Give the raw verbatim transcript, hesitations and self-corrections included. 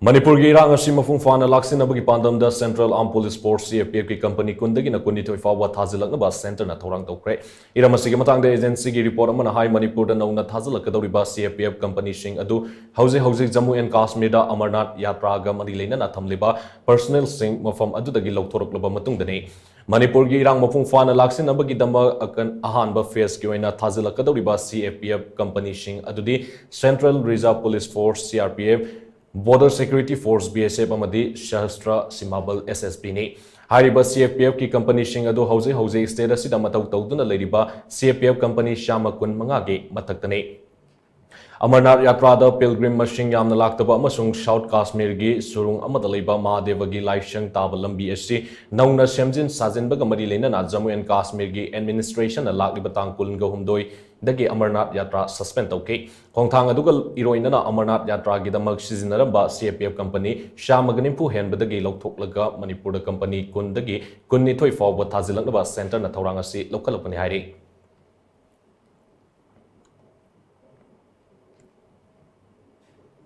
ꯃꯅꯤꯄꯨꯔꯒꯤ ꯏꯔꯥꯡ ꯑꯁꯤ ꯃꯄꯨꯡ ꯐꯥꯅ ꯂꯥꯛꯁꯤꯟꯅꯕꯒꯤ ꯄꯥꯟꯗꯝꯗ Central Armed Police Force, C A P F ꯀꯤ ꯀꯝꯄꯅꯤ ꯀꯨꯟꯗꯒꯤꯅ ꯀꯨꯟꯅꯤꯊꯣꯏ ꯐꯥꯎꯕ ꯊꯥꯖꯤꯜꯂꯛꯅꯕ centreꯅ ꯊꯧꯔꯥꯡ ꯇꯧꯈ꯭ꯔꯦ꯫ ꯏꯔꯝ ꯑꯁꯤꯒꯤ ꯃꯇꯥꯡꯗ agencyꯒꯤ report ꯑꯃꯅ ꯍꯥꯏ, ꯃꯅꯤꯄꯨꯔꯗ ꯅꯧꯅ ꯊꯥꯖꯤꯜꯂꯛꯀꯗꯧꯔꯤꯕ C A P F ꯀꯝꯄꯅꯤꯁꯤꯡ ꯑꯗꯨ ꯍꯧꯖꯤꯛ ꯍꯧꯖꯤꯛ ꯖꯝꯃꯨ and ꯀꯥꯁꯃꯤꯔꯗ ꯑꯃꯔꯅꯥꯊ ꯌꯥꯇ꯭ꯔꯥꯒ ꯃꯔꯤ ꯂꯩꯅꯅ ꯊꯝꯂꯤꯕ personnelꯁꯤꯡ ꯃꯐꯝ ꯑꯗꯨꯗꯒꯤ ꯂꯧꯊꯣꯔꯛꯂꯕ ꯃꯇꯨꯡꯗꯅꯤ꯫ ꯃꯅꯤꯄꯨꯔꯒꯤ ꯏꯔꯥꯡ ꯃꯄꯨꯡ ꯐꯥꯅ ꯂꯥꯛꯁꯤꯟꯅꯕꯒꯤꯗꯃꯛ ꯑꯀꯟ-, ꯑꯍꯥꯟꯕ phaseꯀꯤ ꯑꯣꯏꯅ ꯊꯥꯖꯤꯜꯂꯛꯀꯗꯧꯔꯤꯕ C A P F ꯀꯝꯄꯅꯤꯁꯤꯡ ꯑꯗꯨꯗꯤ Central Reserve Police Force, C R P F, Border Security Force, B S F, ꯑꯃꯗꯤ Sashastra Seema Bal, S S Bꯅꯤ꯫ ꯍꯥꯏꯔꯤꯕ C A P Fꯀꯤ ꯀꯝꯄꯅꯤꯁꯤꯡ ꯑꯗꯨ ꯍꯧꯖꯤꯛ ꯍꯧꯖꯤꯛ state ꯑꯁꯤꯗ ꯃꯊꯧ ꯇꯧꯗꯨꯅ ꯂꯩꯔꯤꯕ C A P F company ꯆꯥꯝꯃ ꯀꯨꯟ ꯃꯉꯥꯒꯤ ꯃꯊꯛꯇꯅꯤ꯫ ꯑꯃꯔꯅꯥꯊ ꯌꯥꯇ꯭ꯔꯥꯗ pilgrim ꯃꯁꯤꯡ ꯌꯥꯝꯅ ꯂꯥꯛꯇꯕ ꯑꯃꯁꯨꯡ South ꯀꯥꯁꯃꯤꯔꯒꯤ ꯁꯨꯔꯨꯡ ꯑꯃꯗ ꯂꯩꯕ ꯃꯍꯥꯗꯦꯕꯒꯤ ꯂꯥꯏꯁꯪ ꯇꯥꯕ ꯂꯝꯕꯤ ꯑꯁꯤ ꯅꯧꯅ ꯁꯦꯝꯖꯤꯟ ꯁꯥꯖꯤꯟꯕꯒ ꯃꯔꯤ ꯂꯩꯅꯅ ꯖꯝꯃꯨ and ꯀꯥꯁꯃꯤꯔꯒꯤ administrationꯅ ꯂꯥꯛꯂꯤꯕ ꯇꯥꯡ ꯀꯨꯟꯒ ꯍꯨꯝꯗꯣꯏꯗꯒꯤ ꯑꯃꯔꯅꯥꯊ ꯌꯥꯇ꯭ꯔꯥ suspend ꯇꯧꯈꯤ꯫ ꯈꯣꯡꯊꯥꯡ ꯑꯗꯨꯒ ꯏꯔꯣꯏꯅꯅ ꯑꯃꯔꯅꯥꯊ ꯌꯥꯇ꯭ꯔꯥꯒꯤꯗꯃꯛ ꯁꯤꯖꯤꯟꯅꯔꯝꯕ C A P F company ꯆꯥꯝꯃꯒ ꯅꯤꯐꯨ ꯍꯦꯟꯕꯗꯒꯤ ꯂꯧꯊꯣꯛꯂꯒ ꯃꯅꯤꯄꯨꯔꯗ ꯀꯝꯄꯅꯤ ꯀꯨꯟꯗꯒꯤ ꯀꯨꯟꯅꯤꯊꯣꯏ ꯐꯥꯎꯕ ꯊꯥꯖꯤꯜꯂꯛꯅꯕ centreꯅ ꯊꯧꯔꯥꯡ ꯑꯁꯤ ꯂꯧꯈꯠꯂꯛꯄꯅꯤ ꯍꯥꯏꯔꯤ꯫